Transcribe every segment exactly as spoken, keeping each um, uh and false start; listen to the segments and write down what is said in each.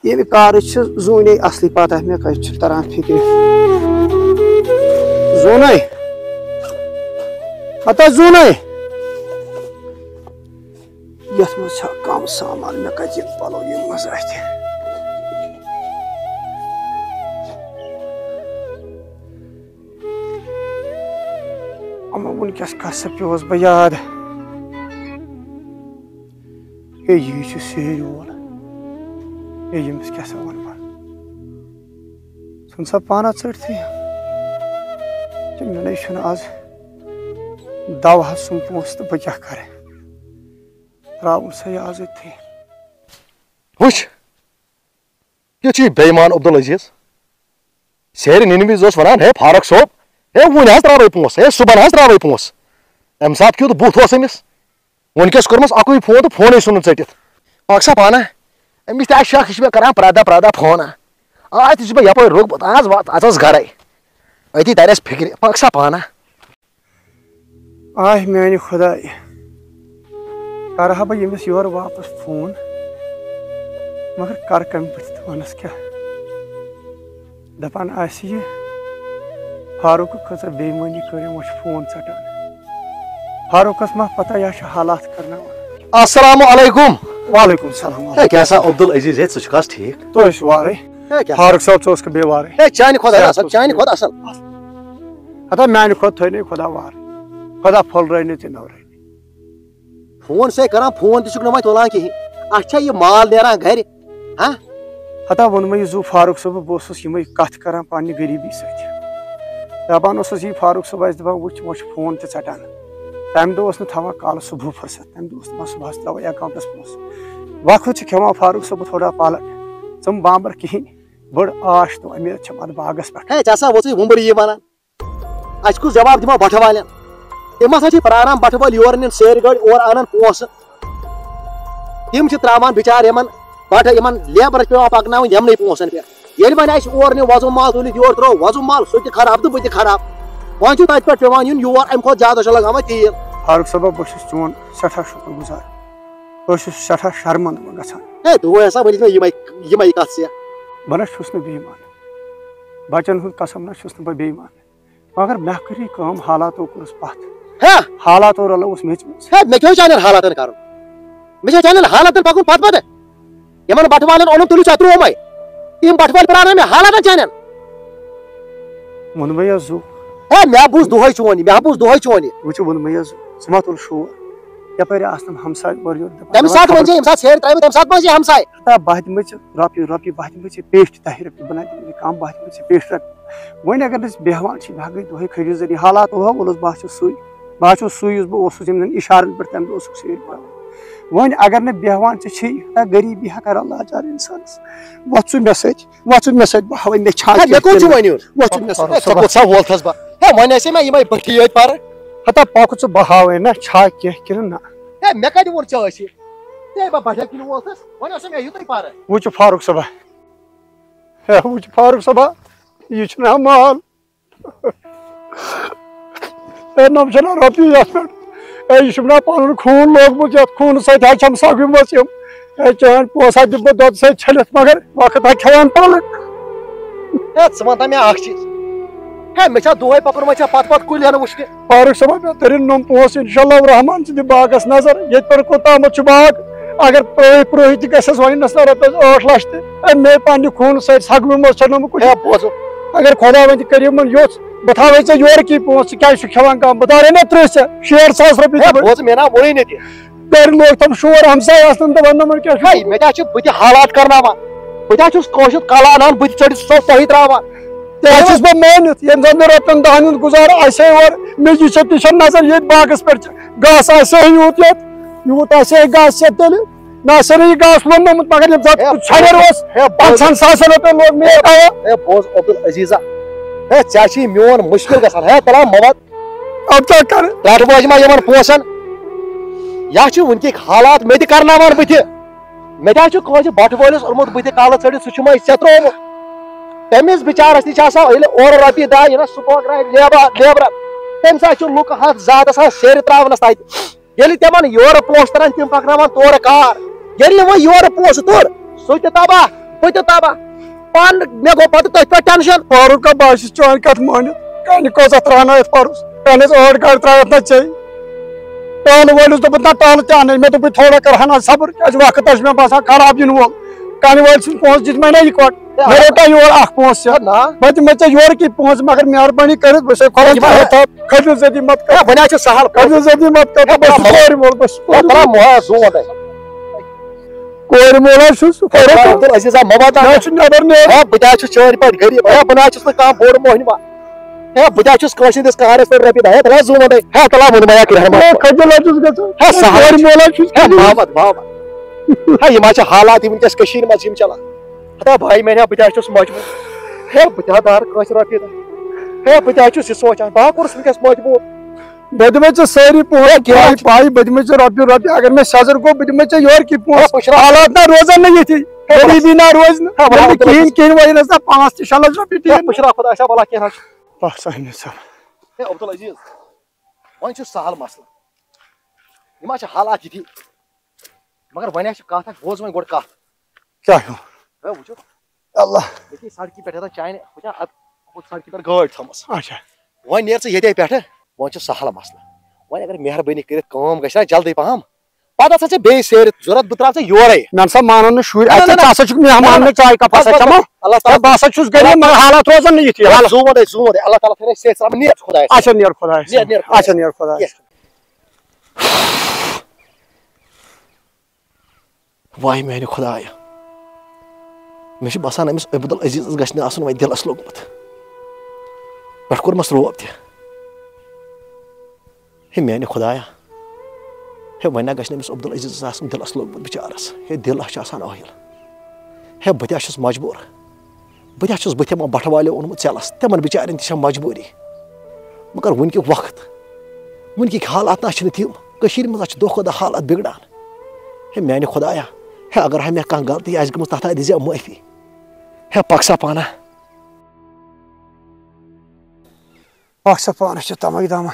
ییٚمہِ کارٕچ چھِ زوٗنے اصلی پتہ، مےٚ کتہِ چھُ تران فکرِ۔ زوٗنے، ہتا زوٗنے، یتھ منٛز چھا کم سامان، مےٚ کتہِ یِم پلو یِم منٛز اتھِ؟ اما وٕنکیٚس کس سا پیوس بہٕ یاد؟ ہے، یہِ چھُ سیرِ وول۔ ہے، ییٚمِس کیٛاہ سا وَنہٕ بہٕ؟ ژھٕن سا پانہ ژٔٹتھٕے۔ تہٕ مےٚ نَے چھُنہٕ آز دَوہَس سُم پونٛسہٕ تہٕ بہٕ کیٛاہ کَرٕ؟ ترٛاوُن سا یہِ آز أتھی۔ وٕچھ، یہِ چھُ یہِ بے ایمان عبدالعزیز۔ سیرِ نِنہٕ وِزِ اوس وَنان، "ہے فاروق صٲب، ہے وُنہِ حظ ترٛاوَے پونٛسہٕ، ہے صُبحن حظ ترٛاوَے پونٛسہٕ۔" اَمہِ ساتہٕ کیُتھ بُتھ اوس أمِس۔ وٕنکیٚس کوٚرمَس اَکُے فون تہٕ فونٕے ژھُنُن ژٔٹِتھ۔ پَکھ سا پانہ۔ أمِس تہِ آسہِ شک، یہِ چھُ مےٚ کَران پرٛٮ۪تھ دۄہ، پرٛٮ۪تھ دۄہ فون۔ آز تہِ چھُس بہٕ یَپٲرۍ روٚگمُت، آز وات-، اَژَس گَرَے۔ أتی تَرٮ۪س فِکرِ، پَکھ سا پانہ۔ آہ میانہِ خۄدایہِ، کرٕ ہا بہٕ ییٚمِس یورٕ واپس فون، مگر کرٕ کمہِ بُتھِ تہٕ ونس کیٛاہ؟ دپان آسہِ یہِ، فاروقہٕ کۭژاہ بے ایمٲنی کٔر أمۍ، وۄنۍ چھُ فون ژٹان۔ فاروقس ما پتہ، یہِ چھُ حالات کرناوان۔ السلام علیکم۔ وعلیکم السلام۔ ہے، کیٛاہ سا عبدالعزیز، ہے، ژٕ چھُکھ حظ ٹھیٖک؟ تُہۍ ٲسِو وارٕے۔ ہے، کیٛاہ سا؟ فاروق صٲب، ژٕ اوسکھٕ بیٚیہِ وارٕے؟ ہے، چانہِ کھۄتہٕ صحت اصل، اوس چانہِ ٹھیٖک۔ کھۄتہٕ اصل۔ ہتا میانہِ کھۄتہٕ تھٲے نہٕ خۄدا وارٕ۔ خۄدا پھۄلرٲے نہٕ تہِ نٔورٲے۔ فون چھسے کران، فون تہِ چھُکھ نہٕ وۄنۍ تُلان کِہیٖنۍ۔ اَتھ چھا یہِ مال نیران گرِ؟ ہاں؟ ہتا ووٚنمَے یہِ زُو فاروق صٲبہٕ، بہٕ اوسُس یِمَے کَتھٕ کران پننہِ غریٖبی سۭتۍ۔ دَپان اوسُس، یی فاروق صٲب آسہِ دَپان، وٕچھ، وۄنۍ چھُ فون تہِ ژَٹان۔ تَمہِ دۄہ اوس نہٕ تھاوان کالہٕ صُبحُک فرصت، تَمہِ دۄہ اوس دَپان، صُبحَس ترٛاوَے اٮ۪کاوُنٛٹَس پونٛسہٕ۔ وقت چھُ کھٮ۪وان فاروق صٲبہٕ تھوڑا پَلَٹ۔ ژٕم بامبَر کِہیٖنۍ، بٔڑ آش تہٕ اُمید چھَم اَتھ باغَس پٮ۪ٹھ۔ ہے، ژےٚ ہسا ووٚژٕے وُمبٕر یی وَنان۔ اَسہِ کُس جواب دِمو بَٹھٕ والٮ۪ن؟ تِم ہسا چھِ پراران بَٹھٕ وٲلۍ یورٕ نِن سیرِ گٲڑۍ، اورٕ اَنان پونٛسہٕ۔ تِم چھِ ترٛاوان بِچارٕ یِمن بَٹھٕ، یِمن لیبرَس پٮ۪وان پَکناوٕنۍ یِمنٕے پونٛسَن پٮ۪ٹھ۔ ییٚلہِ وۄنۍ اَسہِ اورٕ نیوٗ وۄزُم مال تُلِتھ یورٕ ترٛوو وۄزُم مال، سُہ تہِ خراب تہٕ بہٕ تہِ خراب۔ وۄنۍ چھُ تَتہِ پٮ۪ٹھ پٮ۪وان یُن یور، اَمہِ کھۄتہٕ زیادٕ چھُ لگاوان تیٖل۔ فاروق صٲبہ، بہٕ چھُس چون سٮ۪ٹھاہ شُکُر گُزار۔ بہٕ چھُس سٮ۪ٹھاہ شرمنٛدٕ وۄنۍ گژھان۔ ہے، دۄہَے ہسا ؤنِتھ مےٚ یِمَے، یِمَے کَتھ ژےٚ۔ بہٕ نہ چھُس نہٕ بے ایمان۔ بَچَن ہُنٛد قسم نہ چھُس نہٕ بہٕ بے ایمان۔ مگر مےٚ کٔر یہِ کٲم، حالاتو کوٚرُس پتھ۔ ہے! حالاتو رلووُس میٚژِ منٛز۔ ہے، مےٚ کیٛاہ اوس چانٮ۪ن حالاتن کرُن؟ مےٚ چھا چانٮ۪ن حالاتن پکُن پتہٕ پتہٕ؟ یِمن بٹھٕ والٮ۪ن اوٚنُم تُلِتھ ژےٚ ترٛوومے۔ یِم بٹھٕ وٲلۍ پرٛارن مےٚ حالاتن چانٮ۪ن۔ ووٚنمَے حظ زُو۔ ہے، مےٚ بوٗز دۄہے چون یہِ، مےٚ بوٗز دۄہے چون یہِ۔ وٕچھ، ووٚنمَے حظ زُو۔ ژٕ ما تُل شور؟ یپٲرۍ آسنَم ہمساے اورٕ یورٕ دپان، تَمہِ دَپان ساتہٕ خبر وَن ژےٚ، ییٚمہِ ساتہٕ سیرِ ترٛایہِ مےٚ، تَمہِ ساتہٕ وَن ژےٚ ہمساے۔ ہتا بہٕ تہِ مٔژِ رۄپیہِ، رۄپیہِ بہٕ تہِ مٔژِ پیٹہِ دَہہِ رۄپیہِ، بہٕ نَے دِمہٕ نہٕ کَم، بہٕ تہِ مٔژِ پیٹہِ رۄپیہِ۔ وۄنۍ اگر نہٕ أسۍ بیٚہوان چھِ، مےٚ گٔے دۄہَے خٔریٖدٲری، حالات اوس، اوس بہٕ ہا چھُس سُے، بہٕ ہا چھُس سُے یُس بہٕ اوسُس یِمَن اِشارَن پٮ۪ٹھ تَمہِ دۄہ اوسُکھ سٲری پَران۔ وۄنۍ اگر نہٕ بیٚہوان ژٕ چھِ، ہتا غریٖبی ہا کَران لاچار اِنسانَس۔ وۄتھ ژٕ مےٚ سۭتۍ، وۄتھ ژٕ مےٚ سۭتۍ، بہٕ ہاوَے مےٚ چھا ہے، مےٚ کیٛاہ کوٚت چھُ کِنہٕ وۄنۍ یُن؟ وۄتھ ژٕ مےٚ سۭتۍ۔ ہے، ژےٚ کوٚت سا وولتھس بہٕ؟ ہے، وۄنۍ ٲسے مےٚ یِمَے بٔٹھی یٲتۍ پَرٕ۔ ہتا پَکھ ژٕ، بہٕ ہاوَے نہ چھا کینٛہہ کِنہٕ نہ۔ ہے، مےٚ کَتہِ ووٚن ژےٚ ٲسہِ؟ ہے، بہٕ بَٹھٮ۪ن کِنۍ وولتھس، وۄنۍ اوسُم مےٚ یُتُے پَرٕ۔ وٕچھِو فاروق صٲبا، ہے، وٕچھ فاروق صٲبا، یہِ چھُنہ مال۔ ہے، نۄم چھَنہ رۄپیہِ یَتھ پٮ۪ٹھ۔ ہے، یہِ چھُم نہ پَنُن خوٗن لوگمُت، یَتھ خوٗنہٕ سۭتۍ حظ چھَم سۄ گٔمٕژ یِم۔ ہے، چٲنۍ پونٛسہٕ ہا دِمہٕ بہٕ دۄدٕ سۭتۍ چھٔلِتھ، مگر وقت ہا کھٮ۪وان پَلک۔ ہے، ژٕ وَن تہ مےٚ اَکھ چیٖز۔ ہے، مےٚ چھا دۄہَے پَکُن، وۄنۍ چھا پَتہٕ پَتہٕ کُلٮ۪ن وٕچھنہِ؟ فاروق صٲبا، مےٚ تٔرِن نۄم پونٛسہٕ، اِنشاء اللہ الرحمن، ژٕ دِ باغَس نظر، ییٚتہِ پٮ۪ٹھ کوٚتامَتھ چھُ باغ۔ اگر پرٛٲہِتھ پرٛٲہِتھ تہِ گژھٮ۪س، وۄنۍ نَس نہ رۄپیَس ٲٹھ لَچھ تہِ۔ ہے، مےٚ پننہِ خوٗنہٕ سۭتۍ سۄ گٔمٕژ چھےٚ نہٕ کُنہِ۔ ہے، بوزُم۔ اگر خۄداوند تہِ کرِ یِمن یوٚژھ، بہٕ تھاوے ژےٚ یورٕ کی پونٛسہٕ، ژٕ کیٛازِ چھُکھ کھٮ۪وان کم؟ بہٕ تارے نہ ترٕٛہ ژےٚ، شیٹھ ساس رۄپیہِ ہے، دِمے۔ بوز، مےٚ نا ووٚنُے نہٕ تہِ۔ گرِ لوگ تِم شور، ہمساے آسن تہٕ وننہٕ وۄنۍ کیٛاہ چھُ؟ ہے، مےٚ تہِ ہا چھِ بُتھِ حالات کرناوان، بہٕ تہِ ہا چھُس کٲشُر کلہٕ انان، بُتھِ ژٔٹِتھ سۄ تۄہہِ تراوان۔ تیٚلہِ چھُس بہٕ مٲنِتھ، ییٚمہِ ساتہٕ مےٚ رۄپین دہن ہُنٛد گُزارٕ آسہِ ہے اورٕ، مےٚ یہِ چھےٚ تہِ چھےٚ نظر ییٚتہِ باغس پٮ۪ٹھ چھِ، گاسہٕ آسہِ ہے یوٗت ییٚتہِ، یوٗت آسہِ ہے گاسہٕ ییٚتہِ تیٚلہِ۔ نہ سا، یہِ گاسہٕ لوٚنمُت، مگر ییٚمہِ ساتہٕ ہے، ژھریر اوس، ہے، بوز۔ پنٛژہن ساسن رۄپین لوگ مےٚ یہِ دوا۔ ہے، بوز عبدالعزیزا، ہے، ژےٚ چھی میون مُشکل گژھان۔ ہے، تلا مۄمد، اب کیٛاہ کرٕ؟ ٹاٹہٕ واجہِ ما یِمن پونٛسن؟ یا چھِ وٕنکیٚکۍ حالات مےٚ تہِ کرناوان بٕتھِ۔ مےٚ تہِ حظ چھُ کٲنٛسہِ بٹھٕ وٲلِس اوٚنمُت بٕتھِ کالہٕ ژٔٹِتھ، سُہ چھُ مےٚ ژےٚ ترٛوومُت۔ تٔمِس بِچارس نِش آسان ییٚلہِ اورٕ رۄپیہِ دَہ یِنس، سُہ پوکرایہِ لیبر، لیبرن۔ تٔمۍ سۭتۍ چھُ لُکہٕ ہتھ زٕ ہتھ آسان سیرِ ترٛاونس تتہِ۔ ییٚلہِ تِمن یورٕ پونٛسہٕ تران، تِم پکناوان تورٕ کار۔ ییٚلہِ نہٕ وۄنۍ یورٕ پونٛسہٕ توٚر، سُہ تہِ تباہ، پھٔٹِو تباہ۔ پانہٕ مےٚ گوٚو پتہٕ تٔتھۍ پٮ۪ٹھ ٹٮ۪نشن۔ فاروق، بہٕ ہا چھُس چٲنۍ کتھ مٲنِتھ، کانہِ کۄس اتھ ترٛاونٲیِتھ پرُس، کانہِ ٲس ٲٹھ گاڑِ ترٛٲوِتھ نہ ژےٚ۔ ٹٲلہٕ وٲلِس دوٚپُن، نہ ٹٲلہٕ تہِ اَنَے۔ مےٚ دوٚپُے، تھوڑا کر ہنا صبر، کیٛازِ وقت حظ چھُ مےٚ باسان خراب یِنہٕ وول۔ کَنہِ وٲلۍ سٕنٛدۍ پونٛسہٕ دِتۍ مےٚ نہ یِکوَٹہٕ۔ ہے، مےٚ روٚٹا یور اکھ پونٛسہٕ ژےٚ۔ نہ۔ بہٕ دِمَے ژےٚ یورٕ کی پونٛسہٕ، مگر مہربٲنی کٔرِتھ، بہٕ چھُسَے خۄداے یہِ ما تہِ ہٮ۪تھ۔ کھٔٹِو زٔدی مت کر۔ ہے، وۄنۍ حظ چھُ سہل۔ کھٔٹِو زٔدی مت کر، ہے، بہٕ چھُس بَرابر۔ کورِ مول، بہٕ چھُس ہے، کورِ مول۔ بَرابر، مُہا زوٗن تۄہہِ۔ کورِ مول حظ چھُس، ہے، فاروق۔ عبدالعزیز، آ، مَہ وات نہ حظ چھُ نٮ۪بر نیرُن۔ ہے، بہٕ تہِ حظ چھُس چٲنۍ پٲٹھۍ غریٖب۔ ہے، بہٕ نہ حظ چھُس نہٕ کانٛہہ بوٚڑ موہنِو۔ ہے، بہٕ تہِ حظ چھُس کٲنٛسہِ ہٕنٛدِس کارَس پٮ۪ٹھ رۄپیہِ دَہ۔ ہے، تَلہٕ حظ زوٗن تۄہہِ۔ ہے، تَلہٕ حظ ووٚن مےٚ یا کِرٛہَن ما ہے، کھٔجہِ لَٹہِ چھُس گژھان۔ ہے، سہل کورِ چھُ۔ مول حظ چھُس ہے، غریٖب۔ محمد، محمد۔ ہے، یِم حظ چھِ حالات یِم وٕنکیٚس کٔشیٖرِ منٛز یِم چَلان۔ ہتا بھاے میٛانہِ، بہٕ تہِ حظ چھُس مجبوٗر۔ ہے، بہٕ تہِ حظ دارٕ کٲنٛسہِ رۄپیہِ دَہ۔ ہے، بہٕ تہِ حظ چھُس یہِ سونٛچان، بہٕ ہا کوٚرُس وٕنکیٚس مجبوٗر۔ بہٕ دِمے ژےٚ سٲری پونٛسہٕ، ہے، کینٛہہ پاے، چھُنہٕ۔ پاے، بہٕ دِمے ژےٚ رۄپیہِ، رۄپیہِ۔ اگر مےٚ سیٚزر گوٚو، بہٕ دِمے ژےٚ یورٕ کی پونٛسہٕ۔ ہے، بہٕ چھُس حالات نہ روزن نہٕ یِتھی۔ ہے، بہٕ غریٖبی نہ روزِ نہٕ۔ ہے، بہٕ ییٚلہِ نہٕ کِہیٖنۍ، کِہیٖنۍ وۄنۍ یِنَس نہ پانٛژھ تہِ شےٚ لَچھ رۄپیہِ ہے، ٹھیٖک۔ بہٕ چھُس خۄدایَس حوالہٕ کینٛہہ نہ چھُ۔ بس احمد صٲب۔ ہے، عبدالعزیز، وۄنۍ چھُ سہل مسلہٕ۔ یِم حظ چھِ حالات یِتھی۔ مگر وۄنۍ حظ چھِ کَتھ اَکھ، بوز وۄنۍ گۄڈٕ کَتھ۔ کیٛاہ ہیوٗ؟ ہے، وٕچھِو۔ اللہ۔ ییٚتی سڑکہِ پٮ۪ٹھ یَتھ چاینہِ، وٕچھا، اَتھ ہُتھ سڑکہِ پٮ۪ٹھ گٲڑۍ تھٲومٕژ۔ اچھا۔ وۄنۍ نیر ژٕ ییٚتے پٮ۪ٹھٕ، وۄنۍ چھُ سہل مسلہٕ۔ وۄنۍ اگر مہربٲنی کٔرِتھ کٲم گژھِ نا جلدی پہم، پتہٕ ہسا ژےٚ بیٚیہِ سیرِ ضوٚرتھ، بہٕ ترٛاوٕ ژےٚ یورے۔ مےٚ نسا مانن نہٕ شُرۍ، نہ، اَتہِ نہ، ژٕ نہ۔ ہسا چھُکھ مہمان، بس، مےٚ چاے کپ بس، ہسا بس، چمو۔ اللہ تعالیٰ۔ ہے، بہٕ ہسا چھُس غریٖب، اللہ مگر حالات روزن نہٕ یِتھی، بس، حالات۔ زوٗن دے، زوٗن دے، اللہ تعالیٰ تھٲینَے صحت سلامت، نیر خۄدایَس۔ اچھا، نیر خۄدایَس۔ نیر، نیر خۄدایَس۔ اچھا۔ واے میانہِ خۄدایہ، مےٚ چھُ باسان أمِس عبدالعزیزس گژھِ نہٕ آسُن وۄنۍ دِلس لوٚگمُت۔ پٮ۪ٹھ کوٚرمس روب تہِ۔ ہے میانہِ خۄدایہ، ہے وۄنۍ نہ گژھِ نہٕ أمِس عبدالعزیزس آسُن دِلس لوٚگمُت بِچارس۔ ہے دِل ہا چھُ آسان ٲہِل۔ ہے بہٕ تہِ ہا چھُس مجبوٗر۔ بہٕ تہِ ہا چھُس بٕتھِ یِمن بٹھٕ والیو اوٚنمُت ژٮ۪لس، تِمن بِچارٮ۪ن تہِ چھےٚ مجبوٗری۔ مگر وٕنکیُک وقت، وٕنکیُک حالات نہ چھِنہٕ تِم۔ کٔشیٖرِ منٛز ہا چھِ دۄہ کھۄتہٕ دۄہ حالات بِگڑان۔ ہے میانہِ خۄدایا، ہے اگر ہا مےٚ کانٛہہ غلطی آسہِ گٔمٕژ، تَتھ ہا دِزِ مٲفی۔ ہے پَک سا پانہ۔ پَک سا پانہ، چھِ تَمَے دَمہ۔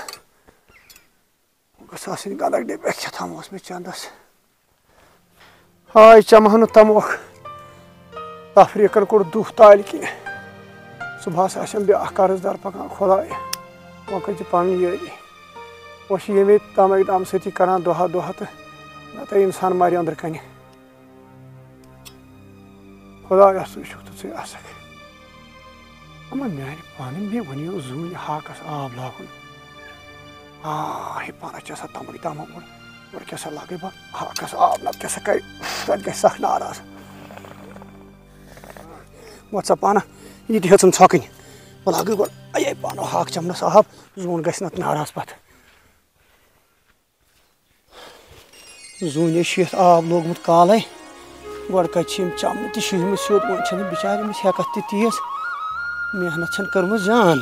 گٔژھ آسٕنۍ گنٛڈک ڈبہِ کیٛاہ تھام اوس مےٚ چندس۔ ہاے چمہٕ ہا نہٕ تموکھ۔ تفریٖقن کوٚر دُہ تالہِ کِنۍ۔ صُبحس آسٮ۪م بیٛاکھ قرض دار پکان، خۄدایا، وۄنۍ کٔرۍ زِ پنٕنۍ یٲری۔ وۄنۍ چھِ ییٚمے تمے دم سۭتی کران دۄہا دۄہا تہٕ نتہٕ انسان مرِ أنٛدرٕ کنہِ۔ خۄدایا، سُے چھُکھ تہٕ ژٕے آسکھ۔ اما میانہِ پانہٕ مےٚ ؤنِو زوٗنہِ ہاکس آب لاگُن۔ آ، ہے پانس چھِ آسان تمٕے تام اوٚنمُت۔ گۄڈٕ کیٛاہ سا لاگے بہٕ ہاکس آب، نتہٕ کیٛاہ سا کرِ، تتہِ گژھِ سخ ناراض۔ وۄتھ سا پانہ، یہِ تہِ ہیٚژٕن ژھۄکٕنۍ۔ بہٕ لاگہٕ گۄڈٕ اَیے پانو ہاکھ چمنس آب، زوٗن گژھِ نتہٕ ناراض پتہٕ۔ زوٗنہِ چھُ یَتھ آب لوگمُت کالَے۔ گۄڈٕ کَتہِ چھِ یِم چَمنہٕ تہِ شِہمٕتۍ سیوٚد، وۄنۍ چھَنہٕ بِچارِ أمِس ہٮ۪کَتھ تہِ تیٖژ۔ محنت چھَنہٕ کٔرمٕژ جان۔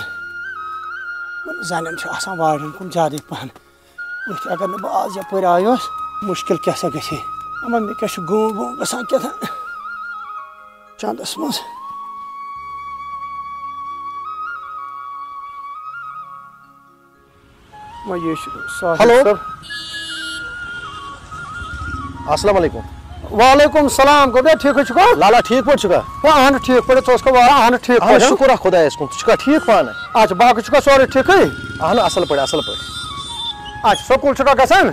زَنٮ۪ن چھُ آسان وارٮ۪ن کُن زیادَے پَہَن۔ أتھۍ اگر نہٕ بہٕ آز یَپٲرۍ آیوس، مُشکِل کیٛاہ سا گژھِ ہے۔ اَما مےٚ کیٛاہ چھُ گٲو گٲو گژھان کیٛاہ تام چَندَس منٛز۔ وۄنۍ یہِ چھُ ساحل ہیلو۔ صٲب۔ السلام علیکم۔ وعلیکم السلام، گوٚبرا ٹھیٖکٕے چھُکھا؟ لالا ٹھیٖک پٲٹھۍ چھُکھا؟ ہے، اہن ٹھیٖک پٲٹھۍ، ژٕ اوسکھا وارٕ؟ اہن ٹھیٖک اہن پٲٹھۍ۔ شُکُر ہا خۄدایَس کُن، ژٕ چھُکھا ٹھیٖک پانہٕ؟ اچھا، باقٕے چھُکھا سورُے ٹھیٖکٕے؟ اہن اَصٕل پٲٹھۍ، اَصٕل پٲٹھۍ۔ اچھا، سکوٗل چھُکھا گژھان؟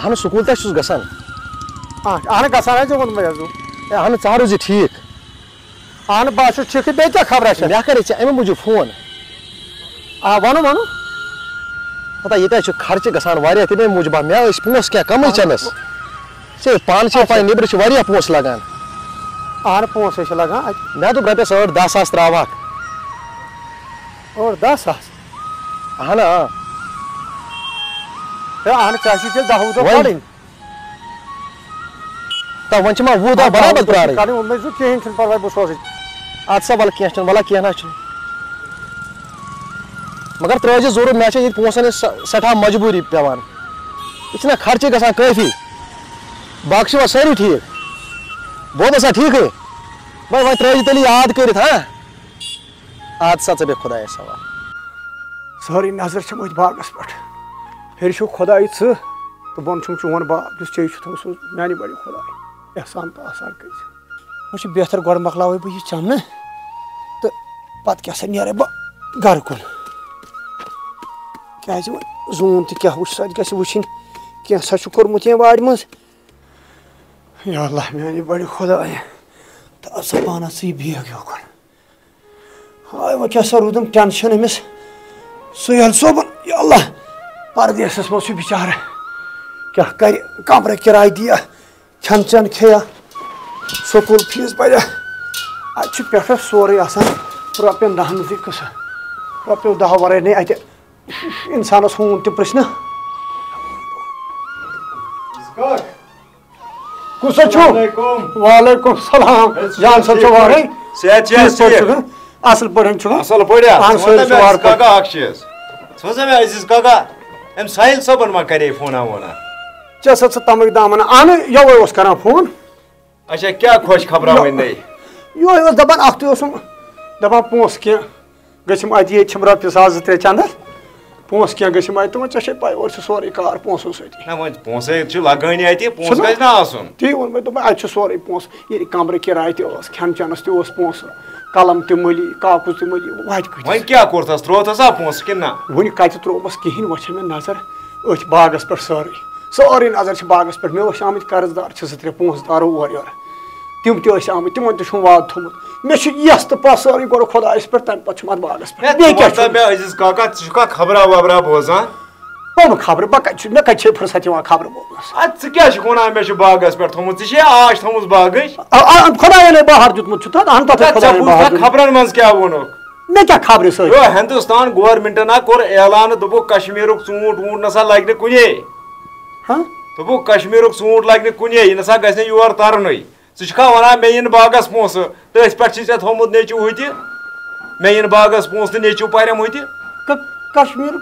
اہن سکوٗل تہِ چھُس گژھان۔ اچھا، اہن گژھان حظ چھُ ووٚنمُت حظ۔ ہے، اہن ژٕ ہا روٗزِ ٹھیٖک۔ اہن بہٕ ہا چھُس ٹھیٖکٕے، بیٚیہِ کیٛاہ خبرا چھےٚ؟ مےٚ کَرے ژےٚ اَمہِ موٗجوٗب فون۔ آ، وَنو، وَنو۔ ہتا ییٚتہِ حظ چھُ خرچہٕ گژھان واریاہ، تَمے موٗجوٗب آ، مےٚ ٲسۍ پونٛسہٕ کینٛہہ کَمٕے اچھا۔ چَنَس۔ ژےٚ پانہٕ چھے اچھا۔ پَے، نیٚبرٕ چھِ واریاہ پونٛسہٕ لَگان۔ اہن پونٛسہٕ حظ چھِ لَگان اَتہِ۔ مےٚ دوٚپ رۄپیَس ٲٹھ دَہ ساس ترٛاوہاکھ۔ ٲٹھ دَہ ساس؟ اہن آ۔ ہے اہن ژےٚ چھِ تیٚلہِ دَہ وُہ دۄہ وۄنۍ کَڑٕنۍ۔ تہ وۄنۍ چھِ ما وُہ دۄہ اَدٕ برابر کوٗشِش پرٛارٕنۍ؟ کَرٕنۍ، وۄنۍ مہ ٲسِو کِہیٖنۍ چھُنہٕ پَرواے، بہٕ سوزٕ۔ اَدٕ سا وَلہٕ کینٛہہ چھُنہٕ، وَلہٕ کینٛہہ نہ چھُنہٕ۔ مگر ترٛٲوزِ ضروٗر، مےٚ چھےٚ ییٚتہِ پونٛسَن ہِنٛز سٮ۪-، سٮ۪ٹھاہ مجبوٗری پٮ۪وان۔ ییٚتہِ چھِنہ خرچہٕ گژھان کٲفی۔ باقٕے چھِوا سٲری ٹھیٖک؟ بہٕ اوسا ٹھیٖکٕے؟ وۄنۍ، وۄنۍ ترٛٲوزِ تیٚلہِ یاد کٔرِتھ، ہا؟ اَدٕ سا ژٕ بیٚہہ خۄدایَس حوالہٕ۔ سٲرٕے نظر چھم أتھۍ باغس پٮ۪ٹھ۔ ہیٚرِ چھُ خۄداے ژٕ تہٕ بۄن چھُم چون باغ، یُس ژےٚ چھُتھ اوسمُت میانہِ بڑِ خۄداے۔ احسان تہٕ آسان کٔرۍ زِ۔ وۄنۍ چھُ بہتر، گۄڈٕ مۄکلاوے بہٕ یہِ چمنہٕ تہٕ پتہٕ کیٛاہ سا نیرے بہٕ گرٕ کُن۔ کیٛازِ وۄنۍ زوٗن تہِ کیٛاہ وٕچھ، سۄ تہِ گژھِ وٕچھِنۍ۔ کینٛہہ سا چھُ کوٚرمُت ییٚمۍ وارِ منٛز۔ یا اللہ میٛانہِ بَڑِ خۄدایہِ، تہٕ سا پانَس ژٕ یہِ بیگ یوکُن۔ ہاے، وۄنۍ کیٛاہ سا روٗدُم ٹٮ۪نشَن أمِس سُہیل صٲبُن۔ یا اللہ، پردیسَس منٛز چھُ بِچارٕ، کیٛاہ کَرِ؟ کَمرٕ کِراے دِیا، کھٮ۪ن چٮ۪ن کھیٚیا، سکوٗل فیٖس بَریا۔ اَتہِ چھُ پٮ۪ٹھٕ سورُے آسان رۄپیَن دَہَن ہٕنٛزٕے قٕصہٕ، رۄپیو دَہو وَرٲے نَے اَتہِ اِنسانَس ہوٗن تہِ پرٛژھنہٕ۔ کُس حظ چھُو؟ السلام علیکم۔ وعلیکم السلام۔ ہے، جان صٲب چھُو وارٕے؟ صحت چھِ حظ ٹھیٖک پٲٹھۍ ٹھیٖک؟ چھُکھٕ؟ اَصٕل پٲٹھۍ چھُکھٕ؟ اَصٕل پٲٹھۍ حظ۔ اَہَن ژٕ سا وَن تہٕ وارٕ مےٚ عزیز پٲٹھۍ۔ کاکا اَکھ چیٖز۔ ژٕ وَن سا مےٚ عزیز کاکا، أمۍ ساحِل صٲبَن ما کَرے فونا وونا؟ ژےٚ سا ژٕ تَمٕے دامَن اَنہٕ، یَوَے اوس کَران فون۔ اچھا، کیٛاہ خۄش خبرا وۄنۍ نٔے؟ یِہوٚے اوس دَپان، اَکھتُے اوسُم دَپان پونٛسہٕ کینٛہہ۔ گٔژھِم اَتہِ، ییٚتہِ چھِم رۄپیہِ ساس زٕ ترٛےٚ چَندَس، پونٛسہٕ کینٛہہ گٔژھِم اَتہِ، تِمَن ژےٚ چھے پَے، اورٕ چھُ سورُے کار پونٛسو سۭتی۔ نہ، وۄنۍ پونٛسَے چھِ لَگٲنی اَتہِ، پونٛسہٕ چھُنہ؟ گژھِ نہ آسُن۔ تی ووٚن مےٚ، دوٚپمَے، اَتہِ چھُ سورُے پونٛسہٕ، ییٚلہِ کَمرٕ کِراے تہِ ٲس، کھٮ۪ن چٮ۪نَس تہِ اوس پونٛسہٕ، قلم تہِ مٔلی، کاکُز تہِ مٔلی، وۄنۍ کۭتِس؟ وۄنۍ کیٛاہ کوٚرتھَس، ترٛووتھَس آ پونٛسہٕ کِنہٕ نہ؟ وٕنہِ کَتہِ ترٛوومَس کِہیٖنۍ، وۄنۍ چھےٚ مےٚ نظر أتھۍ باغَس پٮ۪ٹھ سٲرٕے، سٲرٕے نظر چھِ باغَس پٮ۪ٹھ۔ مےٚ ٲسۍ آمٕتۍ قرض دار، چھِ زٕ ترٛےٚ پونٛسہٕ دارو اورٕ یورٕ۔ تِم تہِ ٲسۍ آمٕتۍ، تِمن تہِ چھُم وعدٕ تھوٚومُت۔ مےٚ چھُ یَس تہٕ پَس سٲرٕے گۄڈٕ خۄدایَس پٮ۪ٹھ، تَمہِ پَتہٕ چھُم اَتھ باغَس پٮ۪ٹھ۔ ہے، بیٚیہِ ژٕ کیٛاہ وَن تہٕ چھُم؟ مےٚ، عزیز کاکا، ژٕ چھُکھا خبرا وبرا بوزان؟ کَم خبرٕ؟ بہٕ کَتہِ چھُ، مےٚ کَتہِ چھے فرصت یِوان خبرٕ بوزنَس؟ اَدٕ ژٕ کیٛاہ چھُکھ وَنان، مےٚ چھُ باغَس پٮ۪ٹھ تھوٚومُت؟ ژےٚ چھے آش تھٲومٕژ باغٕچ؟ آ، آ، خۄدایَن ہے بہار دیُتمُت چھُ تَتھ، اَہَن تَتھ ہے ہے، ژےٚ خۄدایَن بوٗزتھا بہار دیُتمُت۔ خبرَن منٛز کیٛاہ ووٚنُکھ؟ مےٚ کیٛاہ خبرٕ سۭتۍ؟ یو، ہندوستان گورمنٹن ہا کوٚر اعلان، دوٚپُکھ، کشمیرُک ژوٗنٛٹھ ووٗنٛٹھ نسا لگہِ نہٕ کُنے۔ ہاں؟ دوٚپُکھ، کشمیرُک ژوٗنٛٹھ لگہِ نہٕ کُنے، یہِ نسا گژھِ نہٕ یور ترنُے۔ ژٕ چھُکھا ونان، مےٚ یِن باغس پونٛسہٕ؟ تٔتھۍ پٮ۪ٹھ چھُے ژےٚ تھوٚومُت نیٚچوٗ ہُتہِ، مےٚ یِن باغس پونٛسہٕ تہٕ نیٚچوٗ پرٮ۪م ہُتہِ۔ ک-، کشمیر۔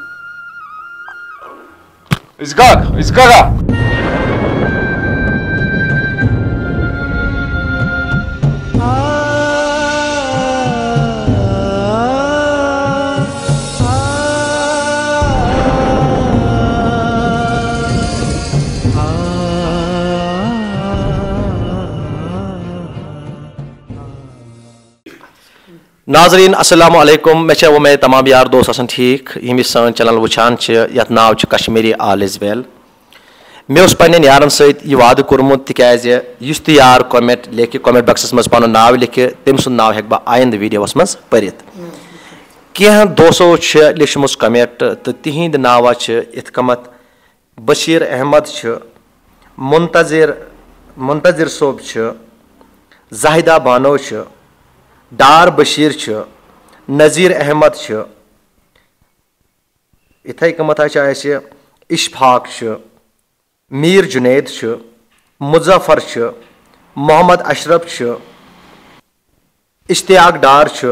أسۍ گگ، أسۍ گگا۔ ناظرین، السلام علیکم۔ مےٚ چھےٚ وۄمید تمام یار دوست آسن ٹھیٖک، یِم یہِ سٲنۍ چینل وٕچھان چھِ، یَتھ ناو چھُ کشمیری آل از ویل۔ مےٚ اوس پننٮ۪ن یارن سۭتۍ یہِ وعدٕ کوٚرمُت، تِکیازِ یُس تہِ یار کمنٹ لیکھِ، کمنٹ باکسس منٛز پنُن ناو لیکھِ، تٔمۍ سُنٛد ناو ہٮ۪کہٕ بہٕ آیندٕ ویڈیوس منٛز پٔرِتھ۔ کینٛہہ دوستو چھِ لیچھمٕژ کمنٹ تہٕ تِہنٛدۍ ناوا چھِ یِتھ کٔمتھ بشیر احمد چھُ، منتظر، منتظر صٲب چھُ، زاہدہ بانو چھُ، ڈار بشیر چھُ، نذیر احمد چھُ، یِتھے کٔمتھ چھُ اَسہِ اشفاق چھُ، میر جنید چھُ، مظفر چھُ، محمد اشرف چھُ، اشتیاق ڈار چھُ،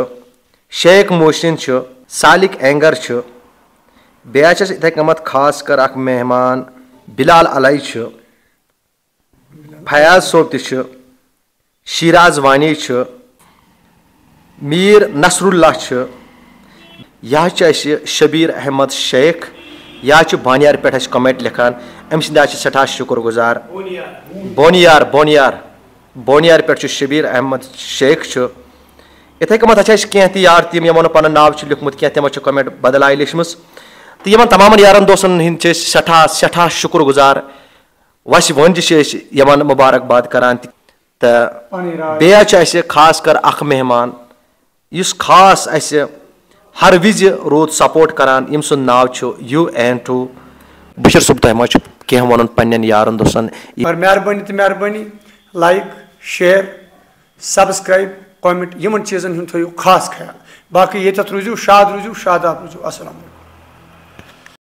شیخ محسن چھُ، سالک اینگر چھُ، بیٚیہِ حظ چھِ اَسہِ یِتھَے کٔنٮ۪تھ خاص کر اکھ مہمان بلال علی چھُ، فیاض صٲب تہِ چھُ، شیراز وانی چھُ، میٖر نصراللہ چھُ، یہِ حظ چھُ اَسہِ شبیر احمد شیخ، یہِ حظ چھُ بانیار پٮ۪ٹھ اَسہِ کمنٹ لیکھان، أمۍ سٕنٛدِ حظ چھِ سٮ۪ٹھاہ شُکر گُزار۔ بونیار، بونیار۔ بونیار پٮ۪ٹھ چھُ شبیر احمد شیخ چھُ۔ یِتھَے کٔنۍ ہسا چھِ اَسہِ کینٛہہ تہِ یار تِم یِمو نہٕ پَنُن ناو چھُ لیوٚکھمُت کینٛہہ، تِمو چھِ کمنٹ بدل آیہِ لیچھمٕژ۔ تہٕ یِمن تمامن یارن دوستن ہٕنٛدۍ چھِ أسۍ سٮ۪ٹھاہ، سٮ۪ٹھاہ شُکر گُزار۔ وَسہِ وٲنجہِ چھِ أسۍ یِمن مُبارک باد کران تہِ۔ تہٕ پنٕنۍ راے۔ بیٚیہِ حظ چھُ اَسہِ خاص کر اکھ مہمان، یُس خاص اَسہِ ہر وِزِ روٗد سپورٹ کران، ییٚمۍ سُنٛد ناو چھُ یوٗ این ٹوٗ۔ بشیر صٲب، تۄہہِ ما چھُ کینٛہہ وَنُن پننٮ۪ن یارن دوستن؟ مگر مہربٲنی تہٕ مہربٲنی، لایک، شیئر، سبسکرائب، کمنٹ، یِمن چیٖزن ہُنٛد تھٲیِو خاص خیال۔ باقٕے ییٚتٮ۪تھ روٗزِو، شاد روٗزِو، شاداب روٗزِو۔ السلام علیکم۔